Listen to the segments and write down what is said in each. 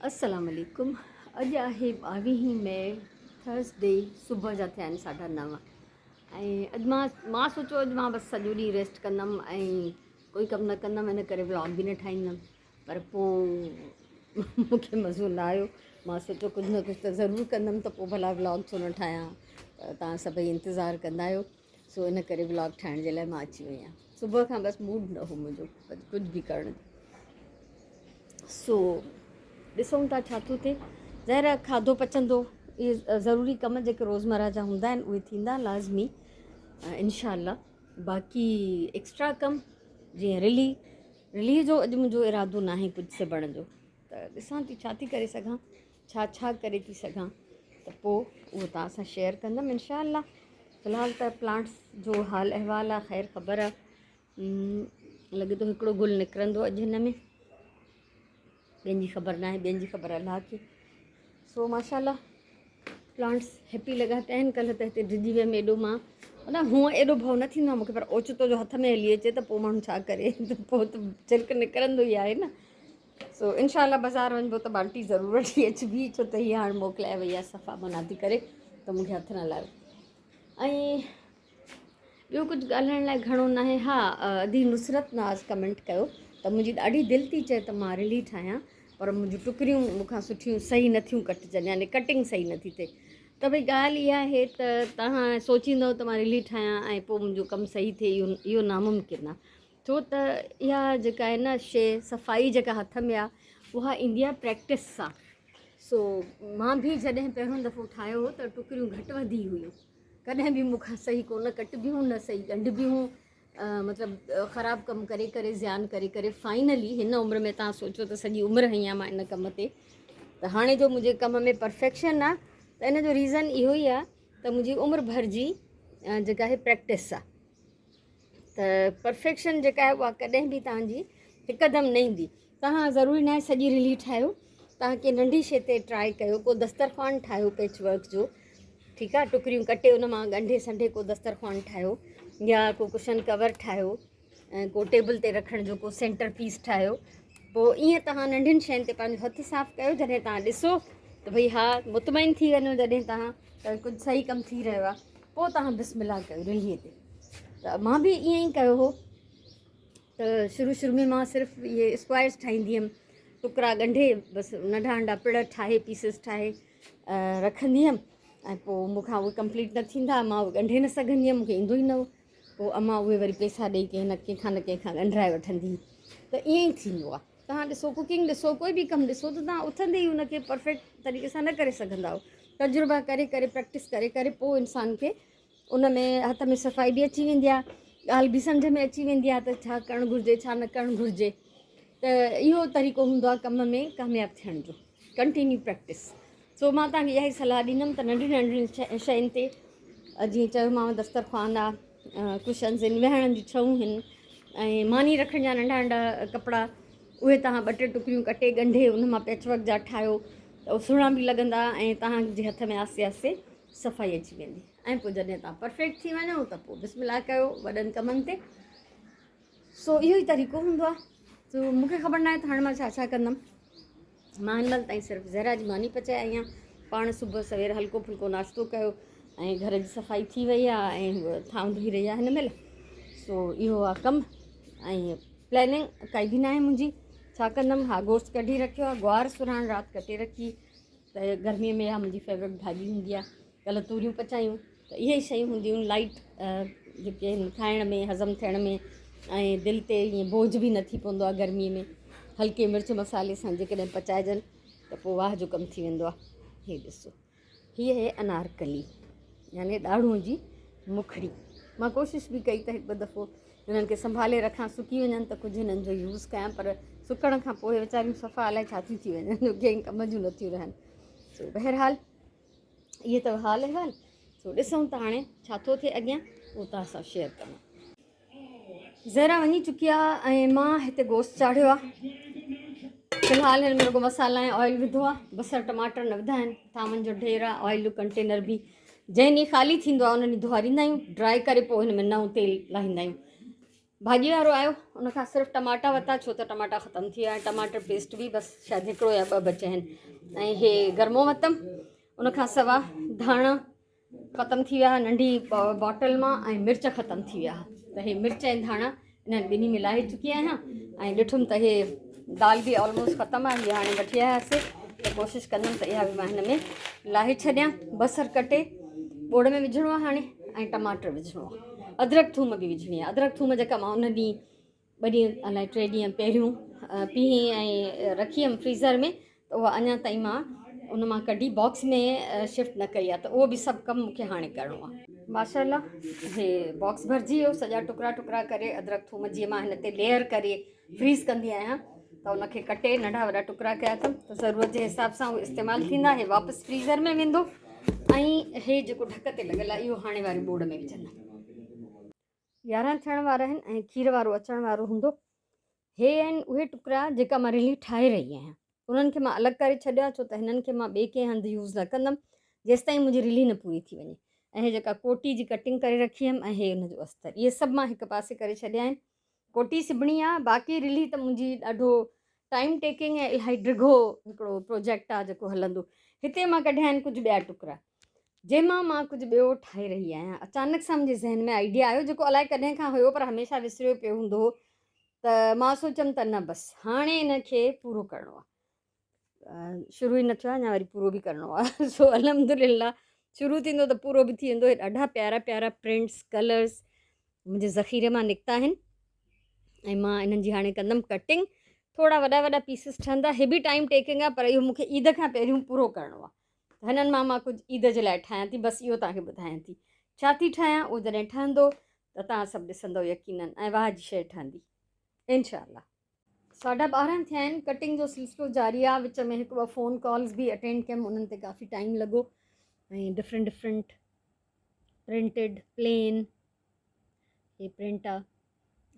السلام عليڪم اڄ آهي ٻاويهين مئي ٿرسڊي صبح جا ٿيا آهن ساڍا نو ۽ اڄ مان مان سوچيو اڄ مان بس سڄو ڏينهن ريسٽ ڪندم ۽ ڪوئي ڪم نه ڪندم ان ڪري ولاگ به نه ٺاهيندم پر پوء مونکي مزو نه آيو مان سوچيو ڪجهه نه ڪجهه ته ضرور ڪندم ته پوء ڀلا ولاگ ڇو نه ٺاهيان ته توهان سڀئي انتظار ڪندا آهيو سو ان ڪري ولاگ ٺاهڻ جي لاء مان اچي وئي آهيان صبح کان بس موڊ نه هو منهنجو ڪجهه به ڪرڻ جو سو ڏسون ٿا ڇا ٿو ٿئي ظاهر آهي کاڌو پچندو اهي ضروري ڪم جيڪي روزمره جا هوندا آهن اهي ٿيندا لازمي انشاء الله باقي ايڪسٽرا ڪم جيئن رلي رلي جو اڄ منهنجو ارادو ناهي ڪجهه سبڻ جو ته ڏسان ٿي ڇا ٿي ڪري سگهان ڇا ڇا ڪري ٿي سگهان ته پوء اهو توهان سان شيئر ڪندم انشاء الله في الحال ته پلانٽس جو حال احوال آ خير خبر آ لڳي ٿو هڪڙو گل نڪرندو اڄ هن ۾ ٻين جي خبر ناهي ٻين جي خبر الله کي سو ماشاء الله پلانٽس هيپي لڳا پيا آهن ڪلهه ته هتي ڊڄي ويم ايڏو مان نه هونء ايڏو ڀؤ نه ٿيندو آهي مونکي پر اوچتو جو هٿ ۾ هلي اچي ته پوء ماڻهو ڇا ڪري ته پوء ته چرڪ نڪرندو ئي آهي نه سو انشاء الله بازار وڃبو ته بالٽي ضرور وٺي اچبي ڇو ته هي هاڻ موڪلائي وئي آهي صفا منع ٿي ڪري ته مونکي هٿ نه لايو ۽ ٻيو ڪجهه ڳالهائڻ لاء گهڻو ناهي ها ادي نصرت ناز ڪمينٽ ڪيو ته منهنجي ڏاڍي دل ٿي چئي ته مان رلي ٺاهيان پر منهنجون ٽڪريون مون کان سٺيون صحيح نٿيون ڪٽجن يعني ڪٽنگ صحيح نٿي ٿئي ته ڀئي ڳالهه اها آهي ته توهان سوچيندو ته مان رلي ٺاهيان ۽ پوء منهنجو ڪم صحيح ٿئي اهو اهو ناممڪن آهي ڇو ته اها جيڪا آهي نه شي صفائي جيڪا هٿ ۾ آهي اها ايندي آهي پريڪٽس سان سو مان به جڏهن پهريون دفعو ٺاهيو هو ته ٽڪريون گهٽ وڌي هيون ڪڏهن به مون کان صحيح ڪونه ڪٽبيون نه صحيح ڳنڍبيون مطلب خراب ڪم ڪري ڪري زيان ڪري ڪري فائنلي هن عمر ۾ تان سوچو ته سڄي عمر هنئي مان ان ڪم تي ته هاڻي جو منهنجي ڪم ۾ پرفيڪشن آهي ته ان جو ريزن اهو ئي آهي ته منهنجي عمر ڀر جي جيڪا آهي پريڪٽس آهي ته پرفيڪشن جيڪا آهي اها ڪڏهن به توهان جي هڪدم نه ايندي توهان ضروري ناهي سڄي رلي ٺاهيو توهان ڪنهن ننڍي شي تي ٽرائي ڪيو ڪو دسترخوان ٺاهيو پيچ ورڪ جو ٺيڪ آهي ٽڪريون ڪٽي ان مان ڳنڍي سنڍي ڪو دسترخوان ٺاهيو يا ڪو ڪشن ڪور ٺاهيو ۽ ڪو ٽيبل تي رکڻ جو ڪو سينٽر پيس ٺاهيو پوء ائين توهان ننڍين شين تي پنهنجو هٿ صاف ڪيو جڏهن توهان ڏسو ته ڀئي ها مطمئن ٿي وڃو جڏهن توهان ته ڪجهه صحيح ڪم ٿي رهيو آهي پوء توهان بسم الله ڪيو رلهي تي ته مان به ائين ئي ڪيو هو ته شروع شروع ۾ مان صرف اهي اسڪوائرس ٺاهيندي هيم ٽڪرا ڳنڍي بس ننڍا ننڍا پڙ ٺاهي پيسز ٺاهي رکندي هيم ۽ پوء مون کان اهي ڪمپليٽ نه ٿيندا مان اهي ڳنڍي نه سگهندي هيم مون کي ايندو ئي نه هو پوء امان اهي وري پئسا ڏيئي ڪنهن نه ڪنهن کان نه ڪنهن کان ڳنڍرائي وٺندي ته ائين ئي ٿيندو آهي توهان ڏسو ڪوڪنگ ڏسو ڪوئي به ڪم ڏسو ته توهان اٿندي ئي ان کي پرفيڪٽ طريقي سان نه ڪري سگهندا آهيو تجربا ڪري ڪري پريڪٽس ڪري ڪري پوء انسان کي ان ۾ هٿ ۾ صفائي به اچي ويندي آهي ڳالهه به سمجهه ۾ اچي ويندي آهي ته ڇا ڪرڻ گهرجي ڇا نه ڪرڻ گهرجي ته اهو طريقو هوندو آهي ڪم ۾ ڪامياب ٿيڻ جو ڪنٽينيو پريڪٽس سو مان توهان کي اها ئي صلاح ڏيندم ته ننڍين ننڍين شين تي جيئن چيومانو دسترخوان آ ڪشنز آهن ويهڻ جون ڇئون آهن ۽ ماني رکڻ جا ننڍا ننڍا ڪپڙا اهي توهان ٻه ٽي ٽڪريون ڪٽي ڳنڍي ان مان پيچ ورڪ جا ٺاهيو ته اهي سهڻا به لڳندا ۽ توهان جي هٿ ۾ آهستي آهستي صفائي اچي ويندي ۽ پوء جڏهن توهان پرفيڪٽ ٿي وڃو ته پوء بسم الله ڪيو وڏن ڪمن تي سو اهو ئي طريقو هوندو آهي سو مونکي خبر ناهي ته هاڻي مان ڇا ڇا ڪندم مان هن مهل تائين صرف زهرا جي ماني پچائي آئي آهيان. پاڻ صبح سوير هلڪو ڦلڪو ناشتو ڪيو ۽ گهر جي صفائي ٿي وئي آهي ۽ هوء ٿانو ڌوئي رهي آهي هن مهل. سو اهو آهي ڪم ۽ پلاننگ ڪائي به ناهي منهنجي. ڇا ڪندم ها گوشت ڪڍي رکيو آهي گوار سرهاڻ رات ڪٽي رکي ته گرمي ۾ اها منهنجي فيورٽ ڀاڄي هوندي آهي. ڪلهه توريون پچايون ته اهي ئي شيون هونديون آهن لائيٽ جيڪي آهن کائڻ ۾ هضم ٿيڻ ۾ ۽ دل تي ائين بوجهه به نه ٿي پوندو آهي گرمي ۾ هلڪي مرچ مصالحي سان جيڪڏهن پچائجن ته پوء واهه جو ڪم ٿي ويندو آهي هي ڏسو هي آهي انارڪلي يعني ڏاڙهون جي مکڙي مان ڪوشش به ڪئي ته هڪ ٻه دفعو هنن کي سنڀالي رکان سڪي وڃن ته ڪجهه هنن جو يوز ڪيان پر سڪڻ کان پوء ويچاريون صفا الائي ڇا ٿيون ٿي وڃن ڪنهن ڪم جون نٿيون رهن سو بهرحال اهي اٿو حال احوال سو ڏسون ته هاڻي ڇا ٿو ٿئي اڳيان اهو توهان سان شيئر ڪندم. زهرا وڃي چڪي آ ۽ مان هتي گوشت چاڙهيو آ في الحال هن ۾ رڳو مصالحا ۽ آئل وڌو آ بصر ٽماٽر نه وڌا آهن ٿانون جو ڍير آ آئل جو ڪنٽينر به جنهن ڏينهن خالي ٿيندو آ ان ڏينهن ڌوئاريندا آهيون ڊرائي ڪري پوء هن ۾ نئون تيل لاهيندا آهيون. ڀاڄي وارو آيو ان کان صرف ٽماٽا ورتا ڇو ته ٽماٽا ختم ٿي ويا ٽماٽر پيسٽ به بس شايد هڪڙو يا ٻه بچيا آهن ۽ هي گرمو ورتم ان کان سوا ڌاڻا ختم ٿي ويا ننڍي باٽل مان ۽ مرچ ختم ٿي ويا ته هي مرچ ۽ ڌاڻا انهن ٻنهي ۾ لاهي چڪي آهيان ۽ ڏٺم ته هي دال به آلموسٽ ختم آهي هي هاڻي وٺي آياسي ته ڪوشش ڪندم ته اها به مان هن ۾ لاهي ڇڏيان بصر ڪٽي ٻوڙ ۾ وجهڻو آهي هاڻي ۽ ٽماٽر وجهڻو آهي ادرڪ ٿوم به وجهڻي آهي ادرڪ ٿوم جيڪا مان ان ڏينهن ٻه ڏينهن الائي ٽي ڏينهن پهريون پيهي ۽ رکي هيم فريزر ۾ ته اها اڃا تائين مان ان مان ڪڍي باڪس ۾ شفٽ نه ڪئي آهي ته اهو به سڀ ڪم مونکي هاڻي ڪرڻو آهي. ماشاء الله هي باڪس ڀرجي ويو سڄا ٽڪرا ٽڪرا ڪري ادرڪ ٿوم جيئن مان هن تي ليئر ڪري فريز ڪندي آهيان ته ان کي ڪٽي ننڍا وڏا ٽڪرا ڪيا اٿم ته ضرورت جي حساب سان اهو استعمال ٿيندا هي واپس فريزر ۾ ويندو ۽ هي جيڪو ڍڪ تي لڳل آهي اهو هاڻي واري ٻوڙ ۾ وجهندم. 11 ٿيڻ وارا آهن ۽ کير وارو اچڻ وارو هوندو. هي آهن اهي ٽڪرا جيڪا مان رلي ٺاهي رهي آهيان. انهن کي مان الڳ ڪري ڇڏيو آهي ڇو ته هنن کي مان ٻئي ڪنهن هنڌ يوز نه ڪندم جيستائين منهنجي رلي نه پوري ٿي وڃي. ۽ هي جيڪا ڪوٽي جي ڪٽنگ ڪري رکي هيم ۽ هي ان جو استر اهي سڀ مان هڪ پاسي ڪري ڇڏيا آهن. ڪوٽي سبڻي آهي باقي رلي ته منهنجي ڏاڍو ٽائيم ٽيڪنگ ۽ الاهي ڊگهو هڪڙو پروجيڪٽ آهي جيڪو هلندو. هتي مان ڪڍيا آهن ڪجهه ٻيا ٽڪرا. جنهن مان مان ڪجهه ٻيو ٺاهي رهي آهيان. اچانڪ سان منهنجي ذهن ۾ آئيڊيا آيو جيڪو الائي ڪڏهن کان هيو پر هميشه وسريو پيو هوندو هو ته مان سوچيم ته نه بس هاڻي ان کي پورو ڪرڻو آهي. شروع ئي نه ٿيو آهي اڃا وري پورو به ڪرڻو آهي سو الحمدلله شروع ٿيندو ته پورو به ٿي ويندو. هي ڏاڍا پيارا پيارا پرنٽس ڪلرس منهنجي ذخيري مان نڪتا آهن ۽ مان انهن جي هاڻي ڪندم ڪٽنگ. ٿورا وڏا وڏا پيسز ٺهندا هي به ٽائيم ٽيڪنگ آهي پر اهو مون کي عيد کان پهريون پورو ڪرڻو آهي. هنن مان مان ڪجهه عيد جي لاء ٺاهيان ٿي بس اهو توهان کي ٻڌايان ٿي ڇا ٿي ٺاهيان اهو جڏهن ٺهندو ته توهان سڀ ڏسندو يقينن ۽ واهه جي شيء ٺهندي انشاء الله. 12:30 ٿيا آهن ڪٽنگ جو سلسلو جاري آهي وچ ۾ هڪ ٻه فون ڪالز به اٽينڊ ڪيم انهن تي ڪافي ٽائيم لڳو ۽ ڊفرنٽ ڊفرنٽ پرنٽيڊ پلين هي پرنٽ آ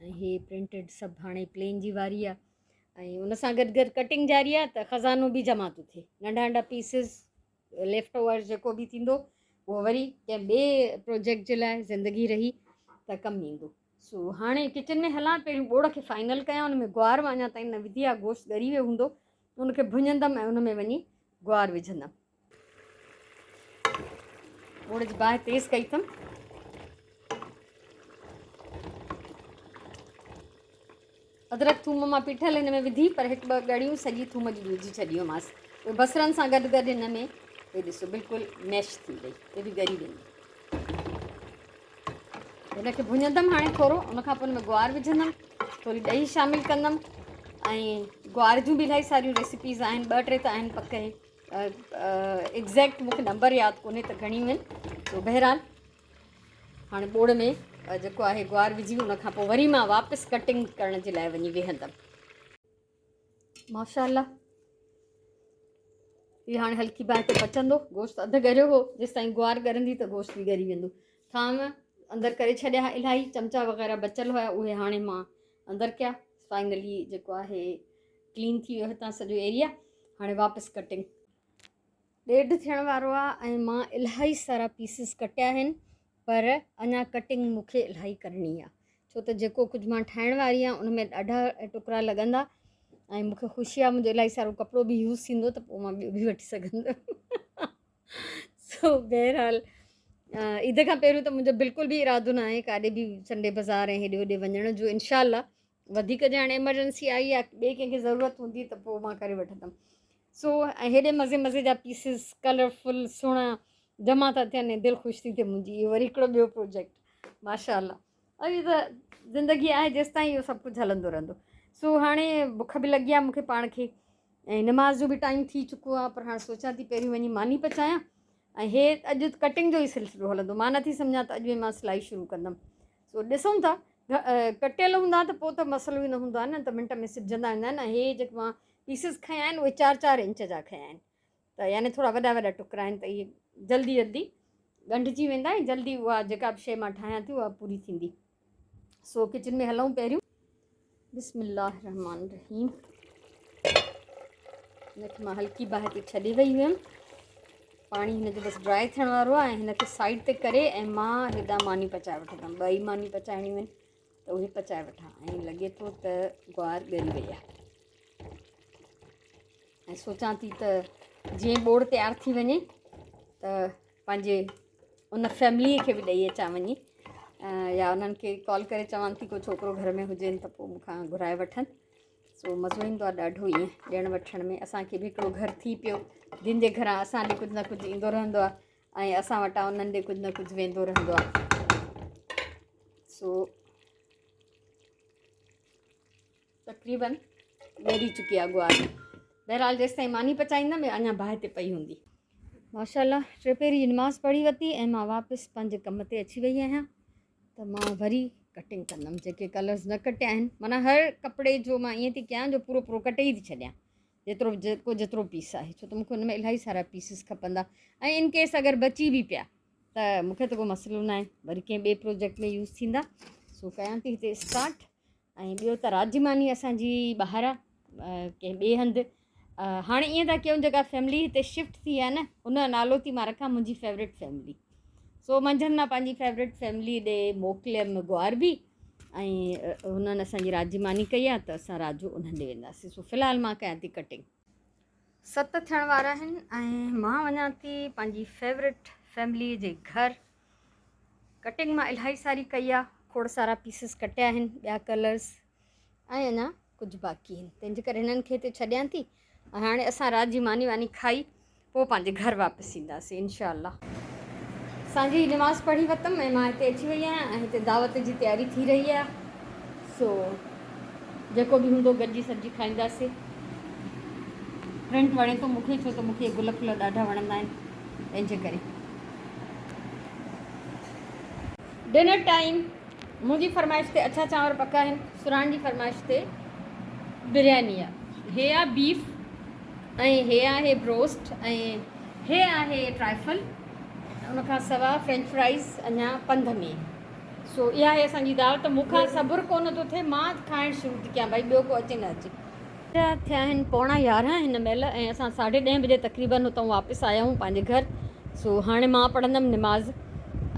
۽ هي پرنٽيڊ سڀ هاڻي پلين جي واري آ ۽ ان سان گڏ گڏ ڪٽنگ جاري آ ته خزانو به جمع ٿو ٿئي ننڍا ننڍا پيسز ليفٽ اوور جيڪو به ٿيندو اهو وري ڪنهن ٻئي پروجيڪٽ جي لاء زندگي رهي ته ڪم ايندو سو هاڻي ڪچن ۾ هلان پهريون ٻوڙ کي فائنل ڪيان ان ۾ گوار اڃا تائين نه وڌي آ گوشت ڳري ويو هوندو ان کي ڀڃندم ۽ ان ۾ وڃي گوار وجهندم ٻوڙ جي باهه تيز ڪئي اٿم. ادرڪ ٿوم مان پيٺل هن ۾ وڌي پر هڪ ٻه ڳڙيون سڄي ٿوم جي وجهي ڇڏيومانس. اهي بصرن سان گڏ گڏ هن ۾ هي ڏسو بلڪل ميش ٿي وئي. هي به ڳري ويندي. هن کي ڀڃندم هاڻي ٿورو ان کان پوء هن ۾ گوار وجهندم ٿوري ڏهي شامل ڪندم ۽ گوار جون به الاهي ساريون ريسيپيز آهن ٻه ٽي ته آهن پڪ هي ايگزيڪٽ مونکي نمبر ياد ڪونهي ته گهڻيون آهن سو بهرحال هاڻي ٻوڙ ۾ جيڪو آهي گوار وجهي ان کان پوء وري مان واپس ڪٽنگ ڪرڻ جي لاء وڃي ويهندم ماشاء الله هي هاڻي هلڪي باهه تي پچندو گوشت اڌ ڳريو هو جيستائين گوار ڳرندي ته گوشت به ڳري ويندو ٿانو اندر ڪري ڇڏيا الاهي چمچا وغيره بچل هيا اهي هاڻي مان اندر ڪيا فائنلي جيڪو آهي ڪلين ٿي ويو هتان سڄو ايريا هاڻي واپس ڪٽنگ ڏيڍ ٿيڻ وارو آ ۽ مان الاهي سارا پيسز ڪٽيا آهن پر اڃا ڪٽنگ مون کي الاهي ڪرڻي آ ڇو ته جيڪو ڪجهه مان ٺاهڻ واري آهيان ان ۾ ڏاڍا ٽڪرا لڳندا ۽ مون کي خوشي آهي منهنجو الاهي سارو ڪپڙو به يوز ٿيندو ته پوء مان ٻيو به وٺي سگهندم سو بهرحال عيد کان پهريون ته منهنجو بلڪل به ارادو نه آهي ڪاڏي به سنڊي بازار ۽ هيڏي هوڏي وڃڻ جو انشاء الله وڌيڪ جي هاڻي ايمرجنسي آئي يا ٻئي ڪنهن کي ضرورت هوندي ته پوء مان ڪري وٺندم سو ۽ هيڏي مزي مزي جا پيسز ڪلرفل سهڻا جمع ٿا ٿين ۽ دل خوش ٿي ٿئي منهنجي اهو وري هڪڙو ٻيو پروجيڪٽ ماشاء الله اهو ته زندگي آهي جيستائين اهو سڀ ڪجهه هلندو رهندو سو هاڻي بک به لڳي آهي مونکي پاڻ کي ۽ نماز جو به ٽائيم ٿي چڪو آهي پر هاڻي سوچان ٿي پهريون وڃي ماني پچايان ۽ هي اڄ ڪٽنگ جو ئي سلسلو هلندو مان نٿي سمجهان ته اڄ مان سلائي شروع ڪندم سو ڏسون ٿا ڪٽيل هوندا ته پوء ته مسئلو ئي نه هوندو آهي نه ته منٽ ۾ سبجندا ويندا آهن ۽ هي جيڪي مان پيسز کنيا آهن اهي چار چار انچ جا کنيا آهن ته يعني ٿورا وڏا وڏا ٽڪرا آهن ته اهي جلدي جلدي ڳنڍجي ويندا ۽ جلدي اها جيڪا به شيء مان ٺاهيان ٿي اها پوري ٿيندي سو ڪچن ۾ هلون پهريون بسم الله الرحمن الرحيم هن کي مان هلڪي باهه تي ڇڏي وئي هيم پاڻي هن جو بس ڊرائي ٿيڻ وارو آهي ۽ هن کي سائيڊ تي ڪري ۽ مان هيڏانهن ماني پچائي وٺندم ٻئي ماني پچائڻيون آهن ته ته اهي پچائي وٺان ۽ لڳي ٿو ته گوار ڳري وئي آهي ۽ سوچان ٿي ته جيئن ٻوڙ تيار ٿي وڃي ته پنهنجي ان فيمليء کي به ڏئي اچان وڃي يا انهن کي ڪال ڪري چوان ٿي ڪو ڇوڪرو گهر ۾ هجين ته پوء مون کان گهرائي وٺن. سو مزو ايندو آهي ڏاڍو ائين ڏيڻ وٺڻ ۾ اسان کي به هڪڙو گهر ٿي پيو جن جي گهران اسان ڏي ڪجهه نه ڪجهه ايندو رهندو آهي ۽ اسان وٽان انهن ڏي ڪجهه نه ڪجهه ويندو رهندو آهي سو تقريبن ڳري چڪي آهي گوار. بهرحال جيستائين ماني پچائيندم اڃا باهه تي پئي هوندي. ماشاء الله ٽي پهري جي نماز پڙهي ورتي ۽ مان واپس پنهنجي ڪم تي اچي وئي آهيان ته مان وري ڪٽنگ ڪندم جيڪي ڪلرز نه ڪٽيا آهن معنيٰ هر ڪپڙي جو مان ائين ٿي ڪيان جو پورو پورو ڪٽي ئي ٿي ڇڏيان جيترو جيڪو جيترو پيس آهي ڇو ته مونکي ان ۾ الاهي سارا پيسز کپندا ۽ ان ڪيس اگر بچي به پيا ته مونکي ته ڪو مسئلو نه آهي وري ڪنهن ٻئي پروجيڪٽ ۾ يوز ٿيندا سو ڪيان ٿي هتي اسٽارٽ ۽ ٻيو ته رات جي ماني اسان جي ٻاهر آ ڪنهن ٻئي هنڌ هاڻي ائين ٿا ڪيون جيڪا فيملي هتي شفٽ ٿي آهي نه ان جو نالو ٿي مان رکان منهنجي فيورٽ فيملي سو منجهند مان پنهنجي فيورٽ فيملي ڏي موڪليم گوار به ۽ هنن اسان جي رات جي ماني ڪئي آ ته اسان رات جو انهن ڏي وينداسين سو في الحال مان ڪيان ٿي ڪٽنگ. ست ٿيڻ وارا آهن ۽ مان وڃان ٿي پنهنجي فيورٽ فيملي جي گهر. ڪٽنگ مان الاهي ساري ڪئي آ، کوڙ سارا پيسز ڪٽيا آهن، ٻيا ڪلرز ۽ اڃا ڪجهه باقي آهن، تنهن جي ڪري هنن کي هتي ڇڏيان ٿي ۽ هاڻي اسان رات جي ماني واني کائي پوء پنهنجي گهر واپس اينداسين انشاء الله. سانجهي جي نماز پڙهي ورتم ۽ مان هتي اچي وئي آهيان ۽ هتي دعوت جي تياري ٿي رهي آهي سو جيڪو به هوندو گڏجي سڏجي کائينداسين. پرنٽ وڻي ٿو مونکي ڇو ته مونکي گل ڦل ڏاڍا وڻندا آهن تنهن جي ڪري. ڊنر ٽائيم منهنجي فرمائش تي اڇا چانور پڪا آهن سرهاڻ جي فرمائش تي برياني آ هي آ بيف ۽ هي آهي بروسٽ ۽ هي آهي ٽرائفل ان کان سوا فرينچ فرائيز اڃا پنڌ ۾ سو اها آهي اسان جي دعوت مون کان صبر ڪونه ٿو ٿئي مان کائڻ شروع ٿي ڪيان ڀائي ٻيو ڪو اچي نه اچي. ٿيا آهن پوڻا يارهن هن مهل ۽ اسان ساڍي ڏهين بجي تقريبن اتان واپس آيا آهيون پنهنجي گهر سو هاڻي مان پڙهندم نماز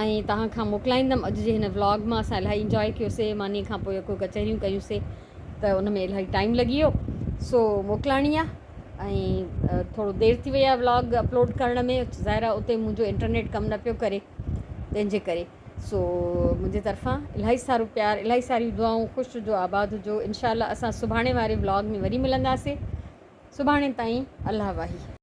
۽ توهان کان موڪلائيندم اڄ جي هن ولاگ مان اسان الاهي انجواء ڪيوسي ماني کان پوء ڪو ڪچهريون ڪيونسي ته ان ۾ الاهي ٽائيم لڳي ويو سو موڪلاڻي آ ۽ ٿورو دير ٿي وئي آ ولاگ اپلوڊ ڪرڻ ۾ ظاهر آ اتي منهنجو انٽرنيٽ ڪم نه پيو ڪري تنهن جي ڪري سو منهنجي طرفان الاهي سارو پيار الاهي ساريون دعائون خوش هجو آباد هجو انشاء الله اسان سڀاڻي واري ولاگ ۾ وري ملنداسي سڀاڻي تائين الله واهي.